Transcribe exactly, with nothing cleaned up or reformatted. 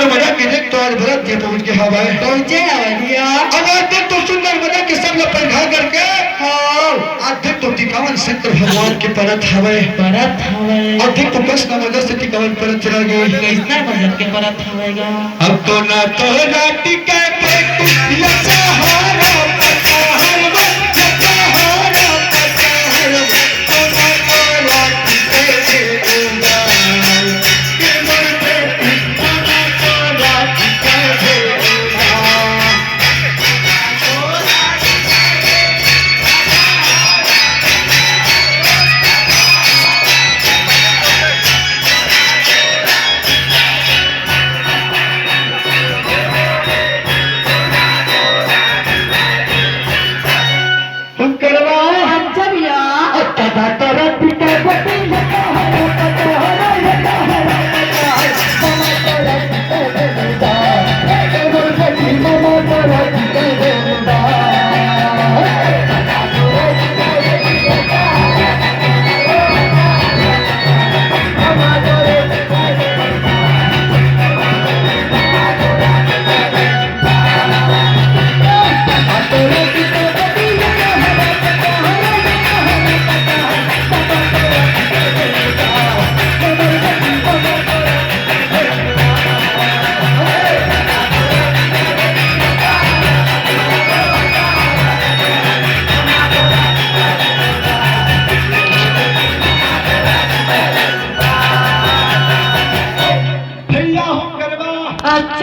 मजा के देख तो आज भरत जी पहुंच के हवय। पहुंचे हवय भैया। अब आज देख तो सुंदर मजा के सब ला परिघा करके। हाँ। आज देख तो टिकावन शंकर भगवान के परत हवय। परत हवय। अब देख तो कस का मजा से टिकावन परत चला गया। कैसना मजा के परत हवय गा। अब तो ना तोहरा टिके